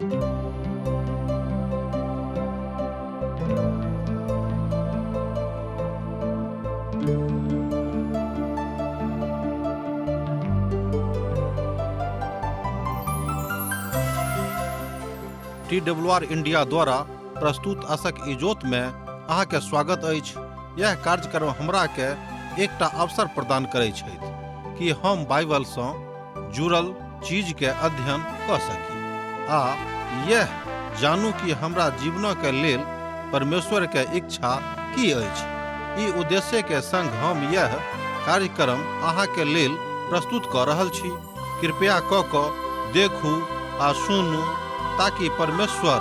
T W R India द्वारा प्रस्तुत असक इजोत में अहाँके स्वागत अछि। यह कार्यक्रम हमरा के एकटा अवसर प्रदान करै छथि कि हम बाइबल सँ जुड़ल चीज के अध्ययन कऽ सकी आ यह जानू कि हमरा जीवनक के लेल परमेश्वर के इच्छा की अछि। ई उद्देश्य के संग हम यह कार्यक्रम अहाँ के लेल प्रस्तुत कऽ रहल छी। कृपया कऽ कऽ देखू आ सुनू ताकि परमेश्वर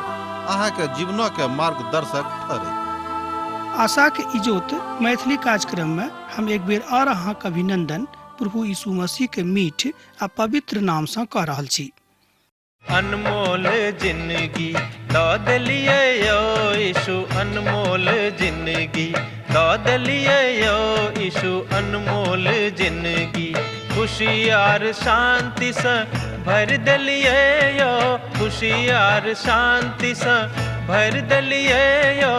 अहाँ के जीवनक के मार्गदर्शक ठहरै। आशाक इजोत मैथिली कार्यक्रम में हम एक बेर और अहाँक अभिनंदन प्रभु यीशु मसीह के मीठ आ पवित्र नाम सँ कऽ रहल छी। अनमोल जिंदगी दऽ देलियै यौ यीशु, अनमोल जिंदगी दऽ देलियै यौ यीशु, अनमोल जिंदगी खुशी आर शांतिसँ भरि देलियै यौ, खुशी आर शांतिसँ भरि देलियै यौ,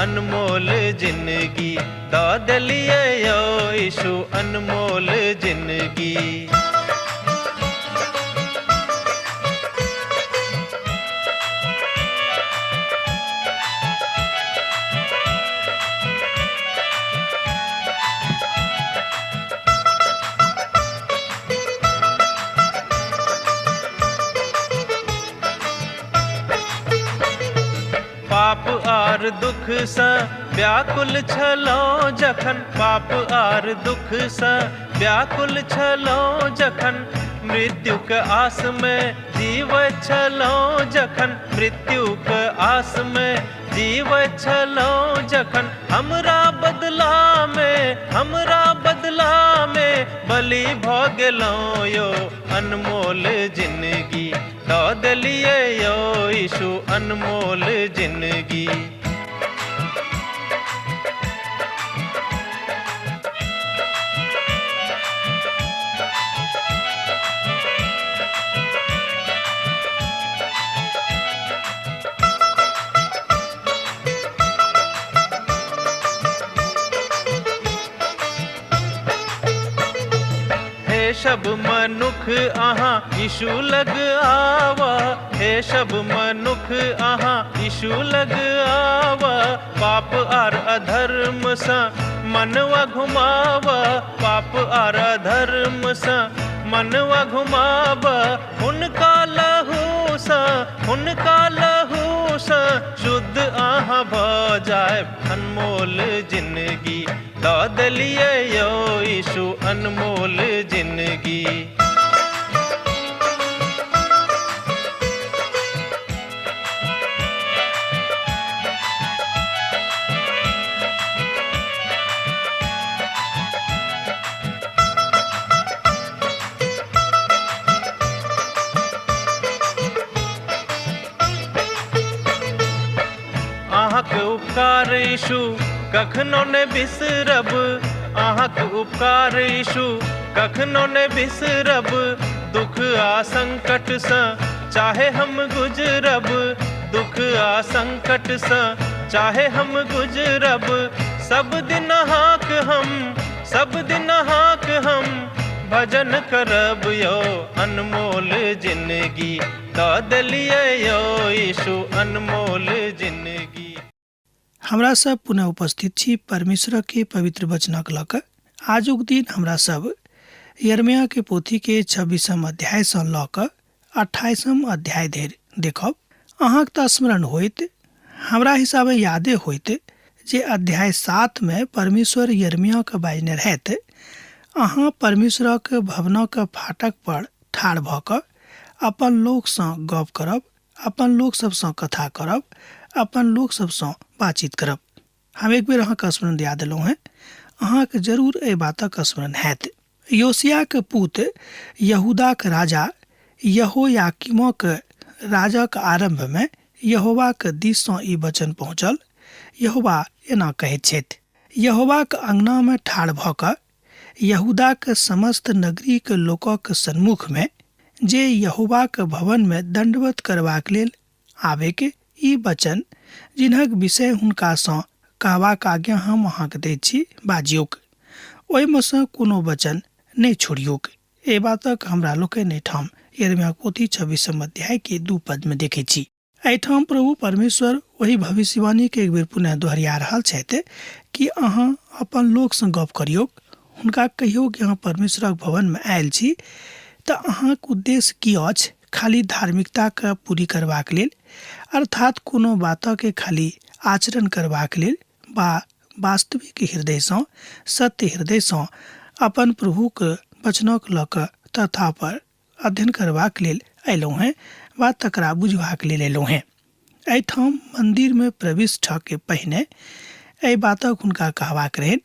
अनमोल जिंदगी दऽ देलियै यौ यीशु, अनमोल जिंदगी। पाप आर दुखसँ व्याकुल छलहुँ जखन, पाप आर दुखसँ व्याकुल छलहुँ जखन, मृत्युक आसमे जीवैत छलहुँ जखन, मृत्युक आसमे जीवैत छलहुँ जखन, हमरा बदलामे, हमरा बदलामे बलि भऽ गेलहुँ यौ, अनमोल जिंदगी दऽ देलियै यौ यीशु, अनमोल जिंदगी। हे सब मनुख अहाँ यीशु लग आवा, हे सब मनुख अहाँ यीशु लग आवा, पाप आर अधर्म सँ मनवा घुमावा, पाप आर अधर्म सँ मनवा घुमावा, हुनका लहू सँ, हुनका लहू सँ शुद्ध अहाँ भऽ जायब, अनमोल जिंदगी दऽ देलियै यौ यीशु, अनमोल जिंदगी। अहाँक उपकार यीशु कखनो ने बिसरब, अहाँक उपकार यीशु कखनो ने बिसरब, दुख आ संकटसँ चाहे हम गुजरब, दुख आ संकटसँ चाहे हम गुजरब, सब दिन अहाँक हम, सब दिन अहाँक हम भजन करब यौ, अनमोल जिंदगी दऽ देलियै यौ यीशु, अनमोल जिंदगी। हमरा सब पुनः उपस्थित छी परमेश्वर के पवित्र वचनक लऽ कऽ। आजुक दिन हमरा सब यरमिया के पोथी के 26 अध्याय सँ लऽ कऽ 28 अध्याय धरि देखब। अहाँक तऽ स्मरण होइत, हमरा हिसाबे यादे होइत जे अध्याय 7 में परमेश्वर यरमिया के बाजने रहथि, अहाँ परमेश्वरक भवनक फाटक पर ठाढ़ भऽ कऽ अपन लोकसँ गप करब, अपन लोक सबसँ कथा करब, अपन लोक सबसँ बातचीत करब। हम एक बेर अहाँके स्मरण दिया देलहुँ हेँ, अहाँके जरूर एहि बातक स्मरण हैत। योशियाक पूत यहूदाक राजा यहोयाकीमक राजक आरम्भमे यहोवाक दिससँ ई वचन पहुँचल, यहोवा एना कहैत छथि, यहोवाक अङ्गनामे ठाढ़ भऽ कऽ यहूदाक समस्त नगरीक लोकक सन्मुखमे, जे यहोवाक भवनमे दण्डवत करबाक लेल आबेक ई वचन जिन्हक विषय हुनकासँ कहबाक आज्ञा हम अहाँके दैत छी बाजियौक। ओहिमे सँ कोनो वचन नहि छोड़ियौक। एहि बातक हमरा लोकनि एहिठाम यिर्मयाह पोथी 26 अध्याय के 2 पद में देखै छी। एहिठाम प्रभु परमेश्वर ओहि भविष्यवाणी के एक बेर पुनः दोहरिया रहल छथि कि अहाँ अपन लोकसँ गप करियौक, हुनका कहियौ कि अहाँ परमेश्वरक भवनमे आयल छी तऽ अहाँक उद्देश्य की अछि? खाली धार्मिकताके पूरी करबाक लेल, अर्थात कोनो बातके खाली आचरण करबाक लेल बा वास्तविक हृदयसँ, सत्य हृदयसँ अपन प्रभुक वचनक लऽ कऽ तथा पर अध्ययन करबाक लेल अयलहुँ हेँ वा तकरा बुझबाक लेल अयलहुँ हेँ। एहिठाम मन्दिरमे प्रविष्टके पहिने एहि बातक हुनका कहबाक रहनि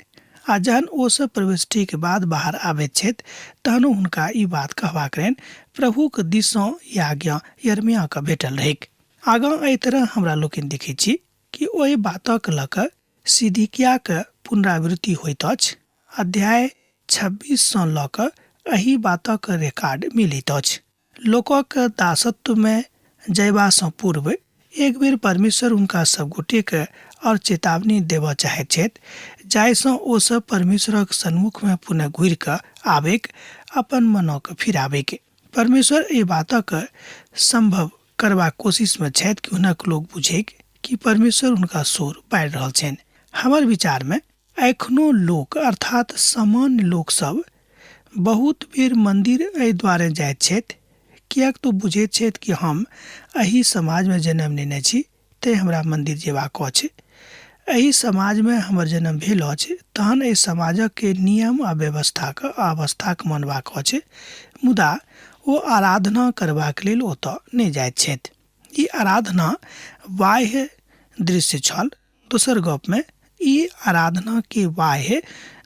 आ जहन ओ सब प्रविष्टिके बाद बाहर आबैत छथि तहनो हुनका ई बात कहबाक रहनि। प्रभुक दिससँ ई आज्ञा यिर्मयाहके भेटल रहैक। आगाँ एहि तरह हमरा लोकनि देखैत छी कि ओहि बातक लऽ कऽ सिदकियाक पुनरावृत्ति होइत अछि। अध्याय 26 सँ लऽ कऽ एहि बातक रिकॉर्ड मिलैत अछि। लोकक दासत्वमे जयबासँ पूर्व एक बेर परमेश्वर हुनका सब गोटेके आओर चेतावनी देबऽ चाहैत छथि जाहिसँ ओ सब परमेश्वरक सन्मुखमे पुनः घुरि कऽ आबैक, अपन मनक फिराबैक। परमेश्वर एहि बातक सम्भव करबाक कोशिशमे छथि कि हुनक लोक बुझैक कि परमेश्वर हुनका सोर पाड़ि रहल छनि। हमर विचारमे एखनो लोक अर्थात सामान्य लोक सब बहुत बेर मंदिर एहि दुआरे जाइत छथि किएक तऽ बुझैत छथि कि हम एहि समाजमे जन्म नेने छी तेँ हमरा मंदिर जेबाक अछि। एहि समाजमे हमर जन्म भेल अछि तहन एहि समाजक नियम आ व्यवस्थाक अवस्थाक मानबाक अछि, मुदा ओ आराधना करबाक लेल ओतऽ नहि जाइत छथि। ई आराधना बाह्य दृश्य छल। दोसर गपमे ई आराधनाके बाह्य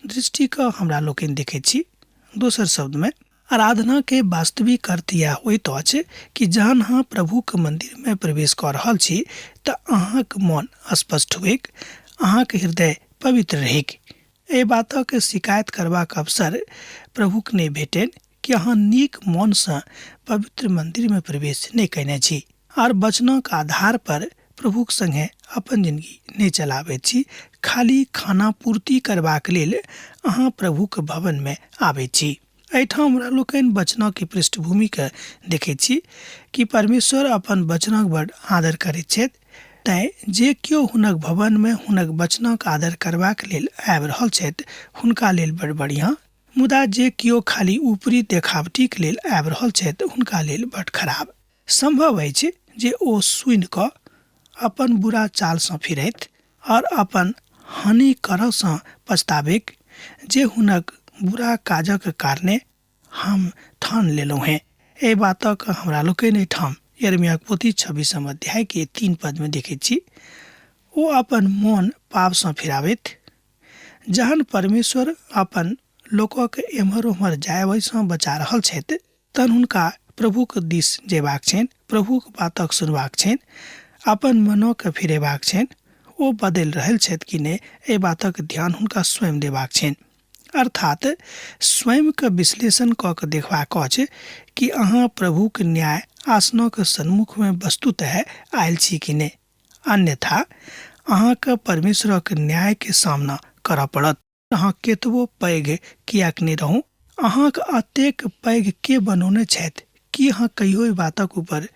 दृष्टिके हमरा लोकनि देखैत छी। दोसर शब्दमे आराधनाके वास्तविक अर्थ इएह होइत अछि कि जहन अहाँ प्रभुके मन्दिरमे प्रवेश कऽ रहल छी तऽ अहाँक मन स्पष्ट होइक, अहाँक हृदय पवित्र रहैक। एहि बातक शिकायत करबाक अवसर प्रभुक नहि भेटनि कि अहाँ नीक मनसँ पवित्र मन्दिरमे प्रवेश नहि कयने छी आर वचनक आधार पर प्रभुक संगे अपन जिंदगी नहि चलाबैत छी। खाली खाना पूर्ति करबाक लेल अहाँ प्रभुक भवनमे आबैत छी। एहिठाम हमरा लोकनि वचनक पृष्ठभूमिके देखैत छी कि परमेश्वर अपन वचनक बड आदर करैत छथि। तैँ जे केओ हुनक भवनमे हुनक वचनक आदर करबाक लेल आबि रहल छथि हुनका लेल बड बढ़िआँ, मुदा जे केओ खाली ऊपरी देखावटीक लेल आबि रहल छथि हुनका लेल बड खराब। सम्भव अछि जे ओ सुनि कऽ अपन बुरा चालसँ फिरथि आओर अपन हानि करऽसँ पछताबैक जे हुनक बुरा काजक कारणे हम ठान लेलहुँ हेँ। एहि बातक हमरा लोकनि एहिठाम यिर्मयाक पोथी 26 अध्याय के 3 पदमे देखैत छी। ओ अपन मोन पापसँ फिराबथि। जहन परमेश्वर अपन लोकक एम्हर ओम्हर जायबसँ बचा रहल छथि तहन हुनका प्रभुक दिस जेबाक छनि, प्रभुक बातक सुनबाक छनि, अपन मनोके फिरेबाक छनि। ओ बदलि रहल छथि कि नहि एहि बातक ध्यान हुनका स्वयं देबाक छनि। अर्थात स्वयंके विश्लेषण कऽ के देखबाक अछि कि अहाँ प्रभुक न्याय आसनक सन्मुखमे वस्तुतः आयल छी कि नहि, अन्यथा अहाँके परमेश्वरक न्यायके सामना करऽ पड़त। अहाँ केतबो पैघ किएक नहि रहू, अहाँक अतेक पैघ के बनौने छथि? की अहाँ कहियो एहि बातक ऊपर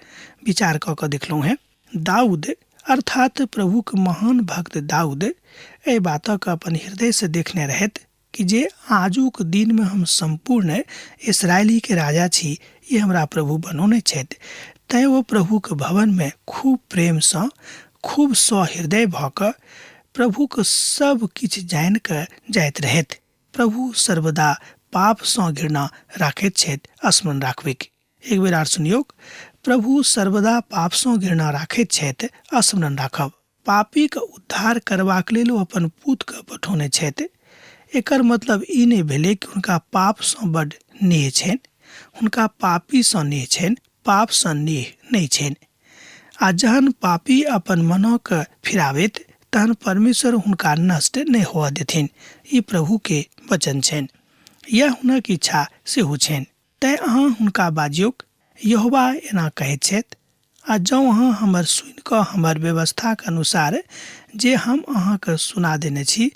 विचार कऽ कऽ देखलहुँ हेँ? दाऊद, अर्थात प्रभुक महान भक्त दाऊद, एहि बातक अपन हृदयसँ देखने रहथि कि जे आजुक दिनमे हम सम्पूर्ण इस्राएलीके राजा छी, ई हमरा प्रभु बनौने छथि। तैँ ओ प्रभुक भवनमे खूब प्रेमसँ, खूब सहृदय भऽ कऽ प्रभुक सब किछु जानि कऽ जाइत रहथि। प्रभु सर्वदा पापसँ घृणा राखैत छथि, स्मरण राखबैक। एक बेर आर सुनियौक, प्रभु सर्वदा पापसँ घृणा राखैत छथि, स्मरण राखब। पापीक उद्धार करबाक लेल ओ अपन पूतके पठौने छथि। एकर मतलब ई नहि भेलै कि हुनका पापसँ बड्ड नेह छनि। हुनका पापीसँ नेह छनि, पापसँ नेह नहि छनि। आ जहन पापी अपन मनोके फिराबैत तहन परमेश्वर हुनका नष्ट नहि होअ देथिन। ई प्रभुके वचन छनि। यैह हुनक इच्छा सेहो छनि। तैँ अहाँ हुनका बाजियौक, यहोवा एना कहैत छथि, आ जँ अहाँ हमर सुनि कऽ हमर व्यवस्थाक अनुसार जे हम अहाँके सुना देने छी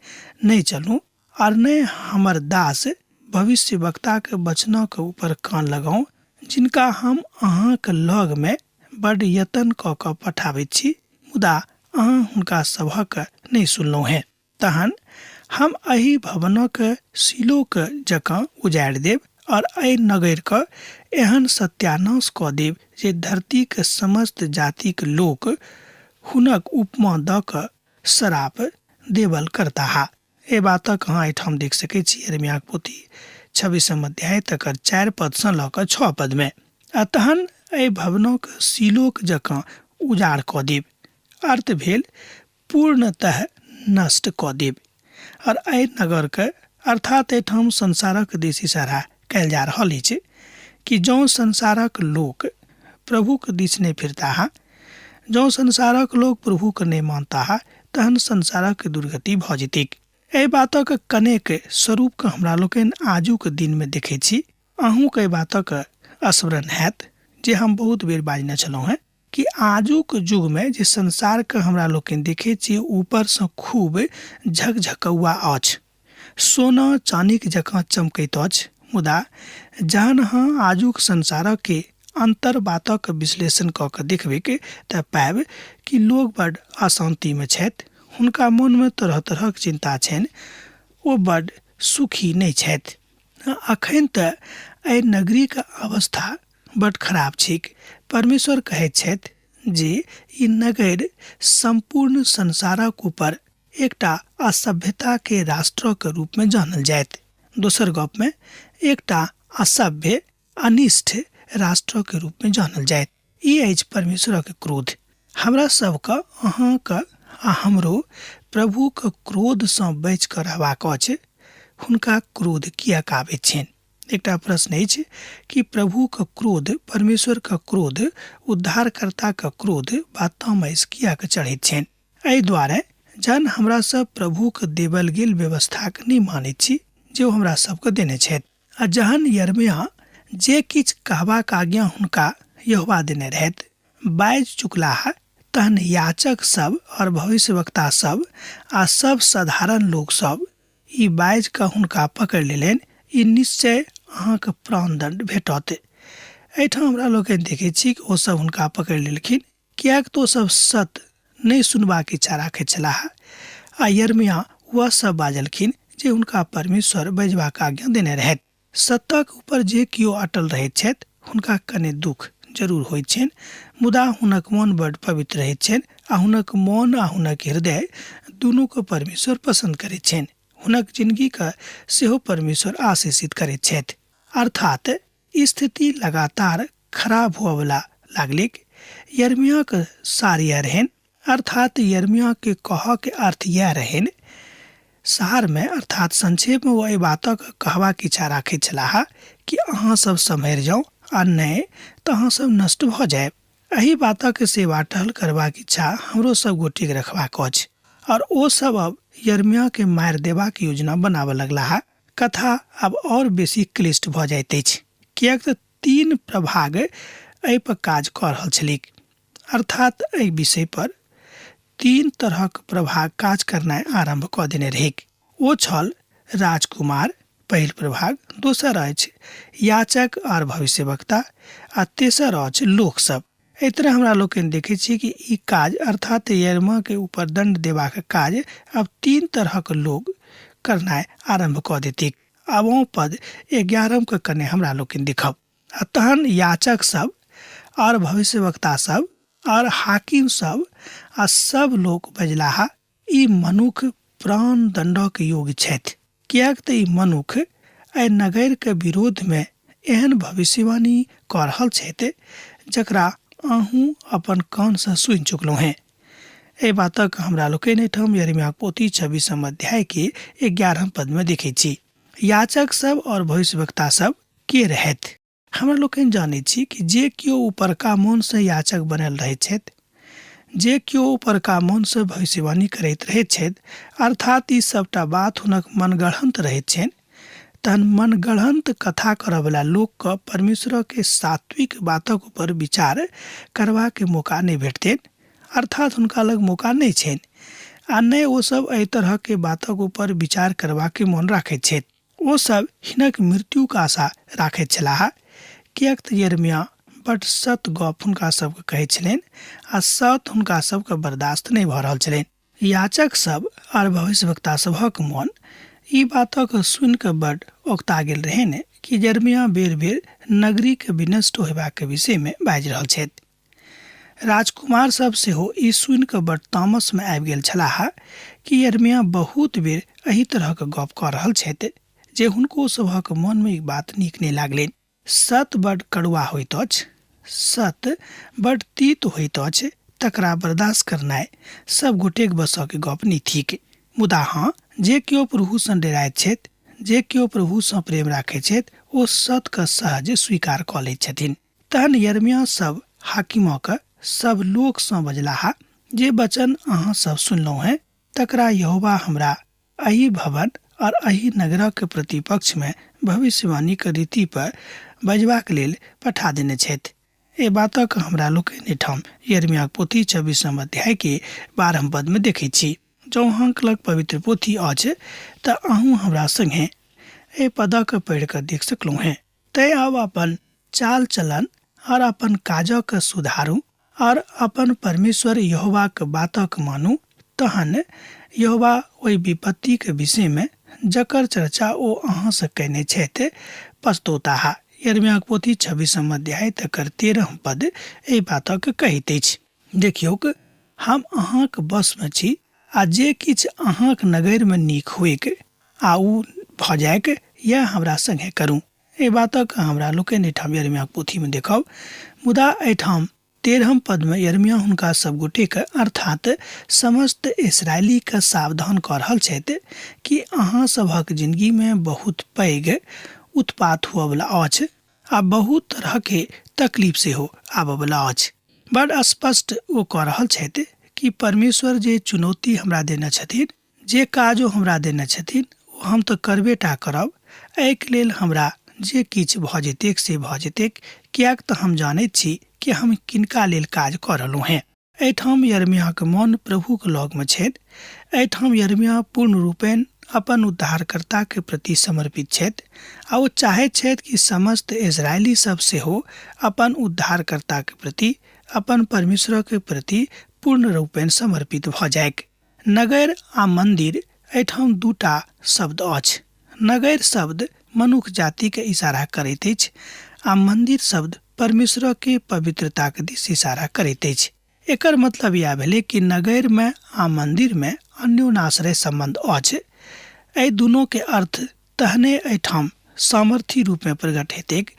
नहि चलू आओर नहि हमर दास भविष्यवक्ताक वचनक ऊपर कान लगाउ जिनका हम अहाँक लगमे बड्ड यतन कऽ कऽ पठाबैत छी मुदा अहाँ हुनका सभक नहि सुनलहुँ हेँ तहन हम एहि भवनक शिलोक जकाँ उजाड़ि देब और एहि नगरिके एहन सत्यानाश कऽ देब जे धरतीक समस्त जातिक लोक हुनक उपमा दऽ कऽ श्राप देबल करताह। एहि बातक अहाँ एहिठाम देख सकैत छी यिर्मयाहक पोथी छब्बीसम अध्याय तकर 4 पदसँ लऽ कऽ 6 पदमे। आ तहन एहि भवनक शिलोक जकाँ उजाड़ कऽ देब। अर्थ भेल पूर्णतः नष्ट कऽ देब आओर एहि नगरके अर्थात एहिठाम संसारक दिस इशारा कयल जा रहल अछि कि जँ संसारक लोक प्रभुक दिस नहि फिरताह, जँ संसारक लोक प्रभुके नहि मानताह तहन संसारक दुर्गति भऽ जेतैक। एहि बातक कनेक स्वरूपके हमरा लोकनि आजुक दिनमे देखैत छी। अहूँके एहि बातक स्मरण हैत जे हम बहुत बेर बाजने छलहुँ हेँ कि आजुक युगमे जे संसारके हमरा लोकनि देखै छियै ऊपरसँ खूब झकझकौआ अछि, सोना चानीक जकाँ चमकैत अछि, मुदा जहन अहाँ आजुक संसारके अन्तर बातक विश्लेषण कऽ कऽ देखबैक तऽ पायब कि लोक बड्ड अशान्तिमे छथि, हुनका मोनमे तरह तरहक चिन्ता छनि, ओ बड्ड सुखी नहि छथि। अखन तऽ एहि नगरीके अवस्था बड खराब छैक। परमेश्वर कहैत छथि जे ई नगर सम्पूर्ण संसारक ऊपर एकटा असभ्यताके राष्ट्रक रूपमे जानल जायत। दोसर गपमे एकटा असभ्य अनिष्ठ राष्ट्रक रूपमे जानल जायत। ई अछि परमेश्वरक क्रोध। हमरा सबके अहाँके आ हमरो प्रभुक क्रोधसँ बचि कऽ रहबाक अछि। हुनका क्रोध किएक आबैत छनि? एकटा प्रश्न अछि कि प्रभुक क्रोध, परमेश्वरक क्रोध, उद्धारकर्ताक क्रोध वा तामस किएक चढ़ैत छनि? एहि दुआरे जहन हमरा सब प्रभुक देबल गेल व्यवस्थाक नहि मानैत छी जे ओ हमरा सबके देने छथि। आ जहन यिर्मयाह जे किछु कहबाक आज्ञा हुनका यहोवा देने रहथि बाजि चुकलाह तहन याचक सब और भविष्यवक्ता सब आ सब साधारण लोक सब ई बाजि कऽ हुनका पकड़ि लेलनि, ई निश्चय अहाँके प्राणदण्ड भेटत। एहिठाम हमरा लोकनि देखैत छी कि ओसभ हुनका पकड़ि लेलखिन, किएक तऽ ओसभ सत्य नहि सुनबाक इच्छा राखैत छलाह। आ यिर्मयाह वह सभ बाजलखिन जे हुनका परमेश्वर बजबाक आज्ञा देने रहथि। सत्यक ऊपर जे केओ अटल रहैत छथि हुनका कने दुख जरूर होइत छनि, मुदा हुनक मोन बड्ड पवित्र रहैत छनि आ हुनक मोन आ हुनक हृदय दुनूके परमेश्वर पसन्द करैत छनि। हुनक जिनगीके सेहो परमेश्वर आशीषित करैत छथि। अर्थात स्थिति लगातार खराब हुअवला लागलैक। यिर्मयाहक सार यैह रहनि। अर्थात यिर्मयाहके कहऽके अर्थ यैह रहनि। सारमे अर्थात संक्षेपमे ओ एहि बातक कहबाक इच्छा राखैत छलाह कि अहाँ सब सम्हरि जाउ आ नहि तऽ अहाँ सब नष्ट भऽ जायब। एहि बातक सेवा टहल करबाक इच्छा हमरो सब गोटेक रखबाक अछि। और ओ सब अब यिर्मयाहके मारि देबाक योजना बनाबऽ लगलाह। कथा आब और बेसी क्लिष्ट भऽ जाइत अछि, किएक तऽ 3 प्रभाग एहि पर काज कऽ रहल छलैक। अर्थात एहि विषय पर 3 तरहक प्रभाग काज करनाइ आरम्भ कऽ देने रहैक। ओ छल राजकुमार पहिल प्रभाग, दोसर अछि याचक आर भविष्यवक्ता आ तेसर अछि लोक सब। एहि तरह हमरा लोकनि देखै छी कि ई काज अर्थात यिर्मयाह के ऊपर दंड देबाक काज आब 3 तरहक लोक करनाइ आरम्भ कऽ देतैक। आब ओ पद 11 के कने हमरा लोकनि देखब। आ तहन याचक सब और भविष्यवक्ता सब और हाकिम सब आ सब लोक बजलाह, ई मनुख प्राण दंडक योग्य छथि, किएक तऽ ई मनुख एहि नगर के विरोध में एहन भविष्यवाणी कऽ रहल छथि जकरा अहूँ अपन कान सँ सुनि चुकलहुँ हेँ। एहि बातक हमरा लोकनि एहिठाम यिर्मयाहक पोथी 26 अध्याय के 11 पद में देखैत छी। याचक सब और भविष्यवक्ता सब के रहथि? हमरा लोकनि जानैत छी कि जे केओ उपरका मोनसँ याचक बनल रहैत छथि, जे केओ उपरका मोनसँ भविष्यवाणी करैत रहैत छथि, अर्थात ई सबटा बात हुनक मनगढ़ंत रहैत छनि, तहन मनगढ़ंत कथा करऽवला लोकके परमेश्वरके सात्विक बातक ऊपर विचार करबाके मौका नहि भेटतनि, अर्थात हुनका लग मौका नहि छनि आ नहि ओसभ एहि तरहके बातक ऊपर विचार करबाके मोन राखैत छथि। ओसभ हिनक मृत्युक आशा राखैत छलाह, किएक तऽ यिर्मयाह बड्ड सत गप हुनका सभके कहैत छलनि आ सत हुनका सभके बर्दाश्त नहि भऽ रहल छलनि। याचक सभ आर भविष्यवक्ता सभक मोन ई बातक सुनि कऽ बड्ड औकता गेल रहनि कि यिर्मयाह बेर-बेर नगरीक विनष्ट होयबाक विषय मे बाजि रहल छथि। राजकुमार सभ सेहो ई सुनि कऽ बड्ड तामस मे आबि गेल छलाह कि यिर्मयाह बहुत बेर एहि तरहक गप कऽ रहल छथि जे हुनको सभक मोन मे ई बात नीक नहि लागलनि। सत बड कड़ुआ होइत अछि, सत बड तीत होइत अछि, तकरा बर्दाश्त करनाइ सब गोटेक बसक गप नहि थिक। मुदा हँ, जे केओ प्रभुसँ डेराइत छथि, जे केओ प्रभुसँ प्रेम राखैत छथि, ओ सतके सहज स्वीकार कऽ लैत छथिन। तहन यरमियाह सब हाकिमक सब लोकसँ बजलाह, जे वचन अहाँ सब सुनलहुँ हेँ, तकरा यहोवा हमरा एहि भवन और एहि नगरक प्रतिपक्षमे भविष्यवाणीक रीति पर बजबाक लेल पठा देने छथि। एहि बातक हमरा लोकनि एहिठाम यिर्मयाहक पोथी छब्बीसम अध्याय के बारहम पद मे देखैत छी। जँ अहाँक लग पवित्र पोथी अछि तँ अहूँ हमरा संगे एहि पदक पढ़ि कऽ देख सकलहुँ हेँ। तैँ आब अपन चाल चलन और अपन काजक सुधारू और अपन परमेश्वर यहोवाक बातक मानू, तहन यहोवा ओहि विपत्तिक विषयमे जकर चर्चा ओ अहाँसँ कयने छथि, पछतौताह। यिर्मयाहक पोथी छब्बीसम अध्याय तकर तेरहम पद एहि बातक कहैत अछि। देखियौक, हम अहाँक वशमे छी आ जे किछु अहाँक नगरिमे नीक होइक आ ओ भऽ जाइक, यैह हमरा संगे करू। एहि बातक हमरा लोकनि एहिठाम यिर्मयाहक पोथीमे देखब। मुदा एहिठाम तेरहम पदमे यिर्मयाह हुनका सभ गोटेकेँ अर्थात् समस्त इस्राएलीकेँ सावधान कऽ रहल छथि कि अहाँ सभक जिनगीमे बहुत पैघ उत्पात हुअवला अछि आ बहुत तरहके तकलीफ सेहो आबऽवला अछि। बड़ स्पष्ट ओ कऽ रहल छथि कि परमेश्वर जे चुनौती हमरा देने छथिन, जे काज ओ हमरा देने छथिन ओ हम तऽ करबे टा करब, एहिके लेल हमरा जे किछु भऽ जेतैक से भऽ जेतैक, किएक तऽ हम जानैत छी कि हम किनका लेल काज कऽ रहलहुँ हेँ। एहिठाम यिर्मयाहक मन प्रभुक लगमे छनि। एहिठाम यिर्मयाह पूर्ण रूपेण अपन उद्धारकर्ताक प्रति समर्पित छथि आ ओ चाहैत छथि कि समस्त इस्राएली सभ सेहो अपन उद्धारकर्ताक प्रति, अपन परमेश्वरक प्रति पूर्ण रूपेण समर्पित भऽ जाइक। नगर आ मन्दिर एहिठाम दूटा शब्द अछि। नगर शब्द मनुख जातिके इशारा करैत अछि आ मन्दिर शब्द परमेश्वरके पवित्रताक दिस इशारा करैत अछि। एकर मतलब इएह भेलै कि नगरमे आ मन्दिरमे अन्योनाश्रय सम्बन्ध अछि। एहि दुनूके अर्थ तहने एहिठाम सामर्थी रूपमे प्रकट हेतैक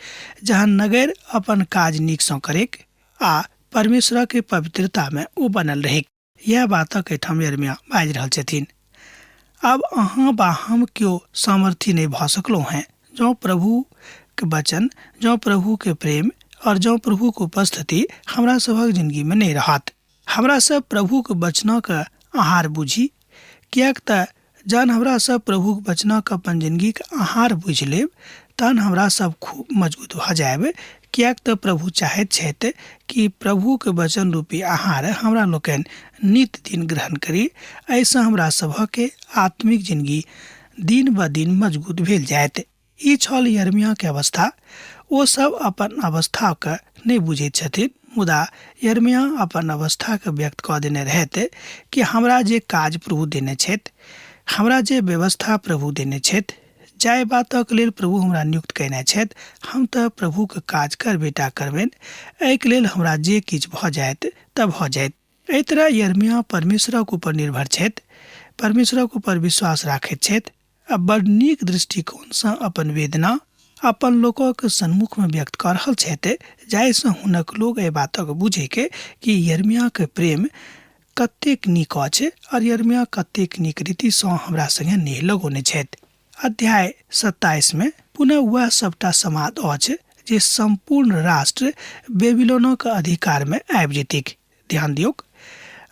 जहन नगर अपन काज नीकसँ करैक आ परमेश्वरके पवित्रतामे ओ बनल रहैक। इएह बातक एहिठाम यिर्मयाह बाजि रहल छथिन। आब अहाँ वा हम केओ सामर्थी नहि भऽ सकलहुँ हेँ। जँ प्रभुक वचन, जँ प्रभुके प्रेम और जँ प्रभुक उपस्थिति हमरा सभक जिनगीमे नहि रहत। हमरा सब प्रभुक वचनक आहार बुझी, किएक तऽ जहन हमरा सब प्रभुक वचनक अपन जिनगीक आहार बुझि लेब तहन हमरा सब खूब मजबूत भऽ जायब, किएक तऽ प्रभु चाहैत छथि कि प्रभुक वचन रूपी आहार हमरा लोकनि नित दिन ग्रहण करी। एहिसँ हमरा सभके आत्मिक जिनगी दिन ब दिन मजबूत भेल जायत। ई छल यिर्मयाहके अवस्था। ओ सब अपन अवस्थाके नहि बुझैत छथिन, मुदा यिर्मयाह अपन अवस्थाके व्यक्त कऽ देने रहथि कि हमरा जे काज प्रभु देने छथि, हमरा जे व्यवस्था प्रभु देने छथि, जाहि बातक लेल प्रभु हमरा नियुक्त कयने छथि, हम तऽ प्रभुके काज करबे टा करबनि। एहिके लेल हमरा जे किछु भऽ जायत तऽ भऽ जायत। एहि तरह यिर्मयाह परमेश्वरक ऊपर निर्भर छथि, परमेश्वरक ऊपर विश्वास राखैत छथि आ बड़ नीक दृष्टिकोणसँ अपन वेदना अपन लोकक सन्मुखमे व्यक्त कऽ रहल छथि, जाहिसँ हुनक लोक एहि बातक बुझैके कि यिर्मयाहके प्रेम कतेक नीक अछि आओर यिर्मयाह कतेक नीक रीतिसँ हमरा संगे नेह लगौने छथि। अध्याय 27 पुनः वएह सभटा समाद अछि जे सम्पूर्ण राष्ट्र बेबीलोनक अधिकारमे आबि जेतैक। ध्यान दियौक,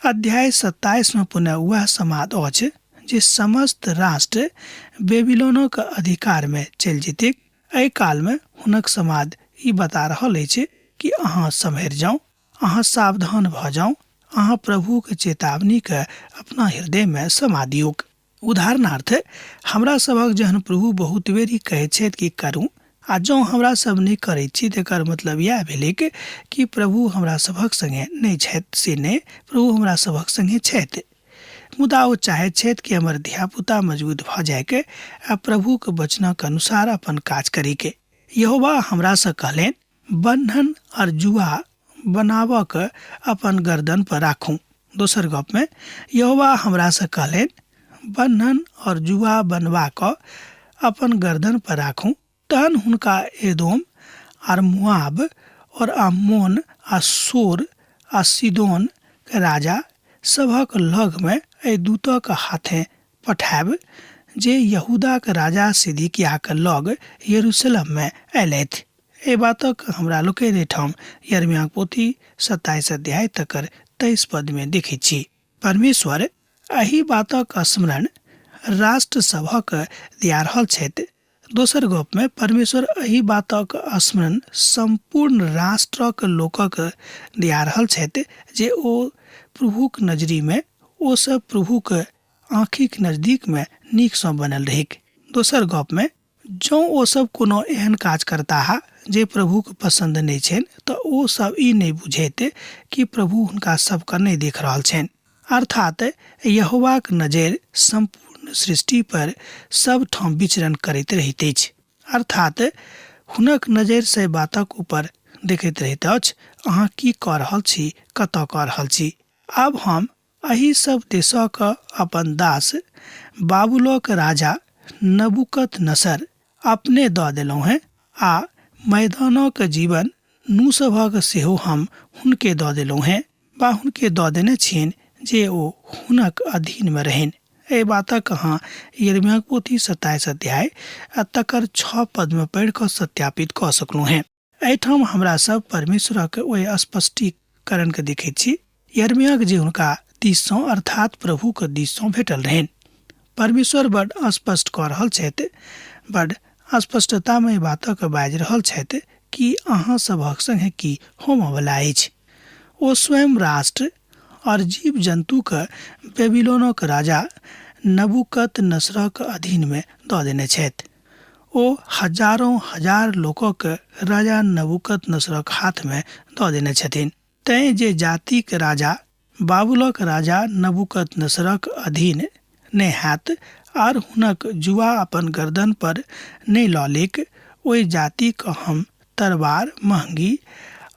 अध्याय 27 में पुनः वएह समाद अछि जे समस्त राष्ट्र बेबीलोनक अधिकारमे चलि जेतैक। एहि कालमे हुनक समाद ई बता रहल अछि कि अहाँ सम्हरि जाउ, अहाँ सावधान भऽ जाउ, अहाँ प्रभुक चेतावनीके अपना हृदयमे समा दियौक। उदाहरणार्थ, हमरा सभक जहन प्रभु बहुत बेरी कहैत छथि कि करू आ जँ हमरा सब नहि करैत छी तकर मतलब इएह भेलैक कि प्रभु हमरा सभक संगे नहि छथि, से नहि, प्रभु हमरा सभक संगे छथि। मुदा ओ चाहैत छथि कि हमर धियापुता मजबूत भऽ जाइक आ प्रभुक वचनक अनुसार अपन काज करैक। यहोवा हमरासँ कहलनि, बन्हन आर जुआ बनाबऽ कऽ अपन गर्दन पर राखू। दोसर गपमे यहोवा हमरासँ कहलनि, बन्हन और जुआ बनबा कऽ अपन गर्दन पर राखू। तहन हुनका एदोम आर मोआब और अम्मोन आ सोर आ सीदोन के राजा सभक लगमे एहि दूतक हाथेँ पठायब जे यहूदाक राजा सिदकिय्याहक लग यरूशलेममे अयलथि। एहि बातक हमरा लोकनि एहिठाम यिर्मयाहक पोथी 27 अध्याय तकर 23 पदमे देखैत छी। परमेश्वर एहि बातक स्मरण राष्ट्र सभक दिया रहल छथि। दोसर गपमे परमेश्वर एहि बातक स्मरण सम्पूर्ण राष्ट्रक लोकक दिया रहल छथि जे ओ प्रभुक नजरिमे ओ सब प्रभुक आँखिक नजदीकमे नीकसँ बनल रहैक। दोसर गपमे जँ ओ सब कोनो एहन काज करताह जे प्रभुक पसन्द नहि छनि तऽ ओ सब ई नहि बुझैत कि प्रभु हुनका सबके नहि देख रहल छनि। अर्थात यहोवाक नजरि सम्पूर्ण सृष्टि पर सब ठाम विचरण करैत रहैत अछि। अर्थात हुनक नजरि से बातक ऊपर देखैत रहैत अछि, अहाँ की कऽ रहल छी, कतऽ कऽ रहल छी। आब हम एहि सब देशक अपन दास बाबुलक राजा नबूकदनेस्सर अपने दऽ देलहुँ हेँ आ मैदानक जीवन नूसभक सेहो हम हुनके दऽ देलहुँ हेँ वा हुनके दऽ देने छियनि जे ओ हुनक अधीनमे रहनि। एहि बातक अहाँ यिर्मयाहक पोथी 27 अध्याय आ तकर 6 पदमे पढ़ि कऽ सत्यापित कऽ सकलहुँ हेँ। एहिठाम हमरा सब परमेश्वरक ओहि स्पष्टीकरणके देखैत छी यिर्मयाहक जे हुनका दिससँ अर्थात प्रभुक दिससँ भेटल रहनि। परमेश्वर बड स्पष्ट कऽ रहल छथि, बड स्पष्टतामे एहि बातक बाजि रहल छथि कि अहाँ सभक संगे की होमऽवला अछि। ओ स्वयं राष्ट्र और जीव जन्तुके बेबीलोनक राजा नबूकदनेस्सरक अधीनमे दऽ देने छथि। ओ हजारों हजार लोकक राजा नबूकदनेस्सरक हाथमे दऽ देने छथिन। तैँ जे जातिक राजा बाबुलक राजा नबूकदनेस्सरक अधीन नहि हैत आर हुनक जुआ अपन गर्दन पर नहि लऽ लेक, ओहि जातिक हम तरबार, महगी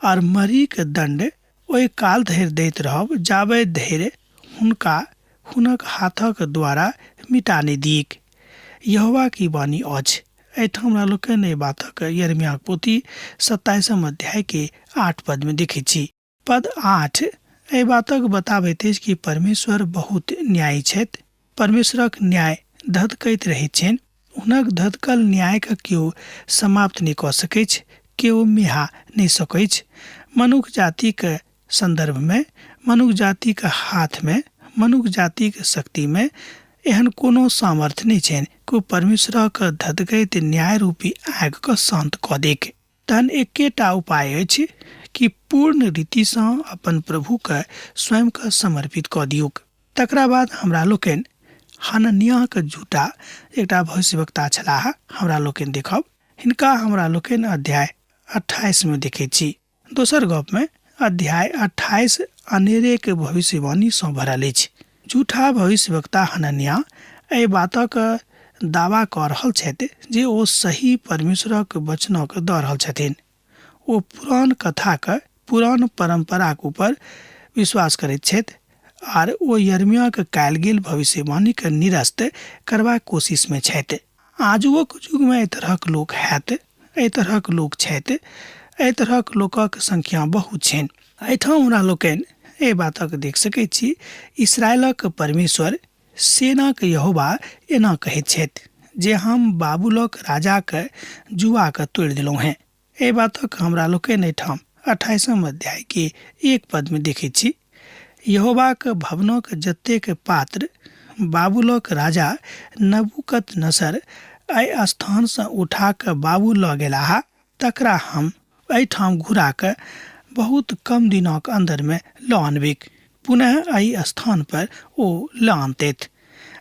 आर मरीक दण्ड ओहि काल धरि दैत रहब जाबे धरि हुनका हुनक हाथक द्वारा मिटा नहि दिऐक। यहोवाक ई वाणी अछि। एहिठाम हमरा लोकनि एहि बातक यिर्मयाहक पोथी 27 अध्याय के 8 पद में देखैत छी। पद 8 एहि बातक बताबैत अछि कि परमेश्वर बहुत न्यायी छथि। परमेश्वरक न्याय धधकैत रहैत छनि। हुनक धधकल न्यायके केओ समाप्त नहि कऽ सकैछ, केओ मिहा नहि सकैछ। मनुख जातिक सन्दर्भमे, मनुख जातिक हाथमे, मनुख जातिक शक्तिमे एहन कोनो सामर्थ्य नहि छनि कि ओ परमेश्वरक धधकैत न्याय रूपी आगिके शान्त कऽ देक। तहन एकेटा उपाय अछि कि पूर्ण रीतिसँ अपन प्रभुके स्वयंके समर्पित कऽ दियौक। तकरा बाद हमरा लोकनि हननियाहके झूठा एकटा भविष्यवक्ता छलाह, हमरा लोकनि देखब। हिनका हमरा लोकनि अध्याय 28 मे देखैत छी। दोसर गपमे अध्याय 28 अनेरेक भविष्यवाणीसँ भरल अछि। झूठा भविष्यवक्ता हननिया एहि बातक दावा कऽ रहल छथि जे ओ सही परमेश्वरक वचनक दऽ रहल छथिन। ओ पुरान कथाक पुरान परम्पराक ऊपर विश्वास करैत छथि आर ओ यिर्मयाक कयल गेल भविष्यवाणीक निरस्त करबाक कोशिशमे छथि। आजुओक युगमे एहि तरहक लोक हैत, एहि तरहक लोक छथि, एहि तरहक लोकक संख्या बहुत छनि। एहिठाम हमरा लोकनि एहि बातक देख सकैत छी, इसराइलक परमेश्वर सेनाक यहोवा एना कहैत छथि जे हम बाबुलक राजाक जुआके तोड़ि देलहुँ हेँ। एहि बातक हमरा लोकनि एहिठाम 28 अध्याय के 1 पदमे देखैत छी। यहोवाक भवनक जतेक पात्र बाबुलक राजा नबूकत नसर एहि स्थानसँ उठा कऽ बाबुल लऽ गेलाह तकरा हम एहिठाम घुरा कऽ बहुत कम दिनक अन्दरमे लऽ अनबिक। पुनः एहि स्थान पर ओ लऽ अनतैथ।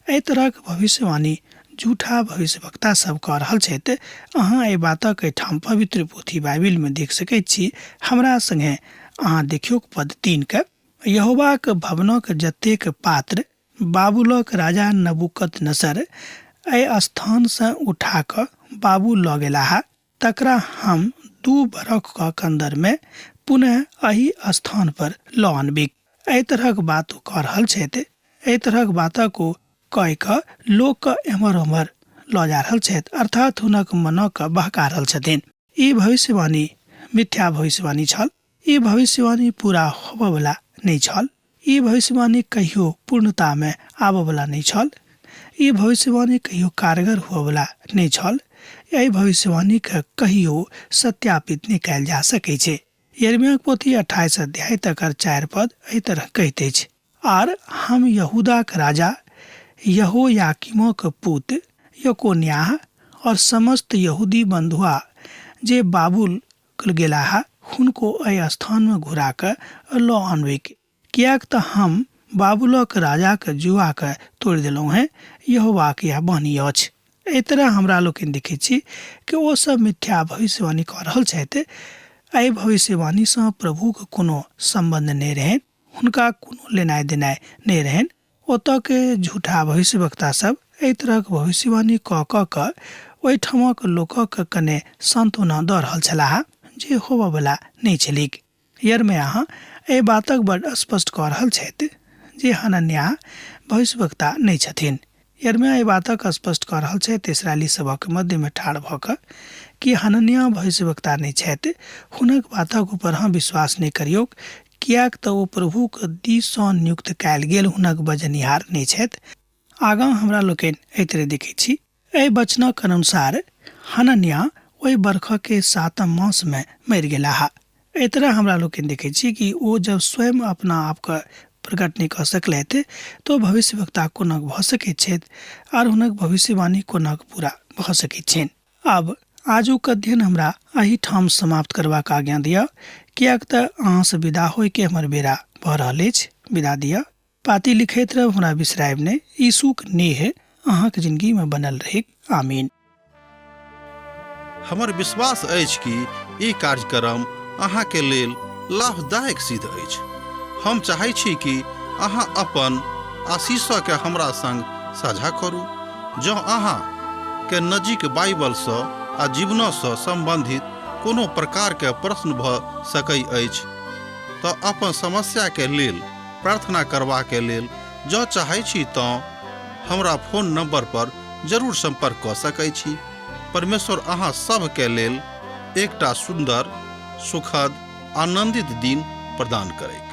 एहि तरहक भविष्यवाणी झूठा भविष्यवक्ता सब कऽ रहल छथि। अहाँ एहि बातक एहिठाम पवित्र पोथी बाइबिल मे देख सकैत छी। हमरा संगे अहाँ देखियौक पद 3 के। यहोवाक भवनक जतेक पात्र बाबुलक राजा नबूकदनेस्सर एहि स्थान सँ उठा कऽ बाबुल लऽ गेलाह, तकरा हम 2 बरखक अन्दर मे पुनः एहि स्थान पर लऽ अनबिक। एहि तरहक बात ओ कऽ रहल छथि। एहि तरहक बातक ओ कहि कऽ लोक केँ एम्हर ओम्हर लऽ जा रहल छथि, अर्थात् हुनक मनक बहका रहल छथिन। ई भविष्यवाणी मिथ्या भविष्यवाणी छल। ई भविष्यवाणी पूरा होबयवला नहि छल। ई भविष्यवाणी कहियो पूर्णतामे आबयवला नहि छल। ई भविष्यवाणी कहियो कारगर हुअवला नहि छल। एहि भविष्यवाणीके कहियो सत्यापित नहि कयल जा सकैत छै। यिर्मयाहक पोथी 28 अध्याय तकर 4 पद एहि तरह कहैत अछि, आर हम यहूदाक राजा यहोयाकीमक पुत यकोन्याह और समस्त यहूदी बन्धुआ जे बाबुल गेलाह हुनको एहि स्थानमे घुरा कऽ लऽ अनबैक, किएक तँ हम बाबुलक राजाक जुआकेँ तोड़ि देलहुँ हेँ, यहोवाक यैह वाणी अछि। एहि तरह हमरा लोकनि देखैत छी कि ओ सभ मिथ्या भविष्यवाणी कऽ रहल छथि। एहि भविष्यवाणीसँ प्रभुक कोनो सम्बन्ध नहि रहनि, हुनका कोनो लेनाइ-देनाइ नहि रहनि। ओतऽ के झूठा भविष्यवक्ता सभ एहि तरहक भविष्यवाणी कऽ कऽ कऽ ओहिठामक लोकक कने सान्त्वना दऽ रहल छलाह जे होबऽ वला नहि छलैक। यिर्मयाह एहि बातक बड स्पष्ट कऽ रहल छथि जे हनन्याह भविष्यवक्ता नहि छथिन। यिर्मयाह एहि बातक स्पष्ट कऽ रहल छथि इस्राएली सभक मध्य मे ठाढ़ भऽ कऽ कि हनन्याह भविष्यवक्ता नहि छथि, हुनक बातक उपर अहाँ विश्वास नहि करियौक, किएक तँ ओ प्रभुक दिस सँ नियुक्त कयल गेल हुनक बजनिहार नहि छथि। आगाँ हमरा लोकनि एहि तरहें देखैत छी। एहि वचनक अनुसार हनन्याह ओहि बरखक सातम मास मे मरि गेलाह। एहि तरह हमरा लोकनि देखैत छी कि ओ जब स्वयं अपना आपके प्रकट नहि कऽ सकलथि तऽ ओ भविष्यवक्ता कोनाक भऽ सकैत छथि आर हुनक भविष्यवाणी कोनाक पूरा भऽ सकैत छनि। आब आजुक अध्ययन हमरा एहिठाम समाप्त करबाक आज्ञा दिअ, किएक तऽ अहाँसँ विदा होइके हमर बेरा भऽ रहल अछि। विदा दिअ। पाती लिखैत रहब, हमरा बिसरायब नहि। यीशुक नेह अहाँक जिंदगीमे बनल रहैक। आमीन। हमर विश्वास अछि कि ई कार्यक्रम अहाँके लेल लाभदायक सिद्ध अछि। हम चाहै छी कि अहाँ अपन आशीषके हमरा संग साझा करू। जँ अहाँ के नजीक बाइबलसँ आ जीवनसँ सम्बन्धित कोनो प्रकारके प्रश्न भऽ सकै अछि तऽ अपन समस्याके लेल प्रार्थना करबाके लेल जँ चाहै छी तँ हमरा फोन नंबर पर जरूर संपर्क कऽ सकै छी। परमेश्वर अहाँ सभके लेल एकटा सुन्दर, सुखद, आनंदित दिन प्रदान करैत।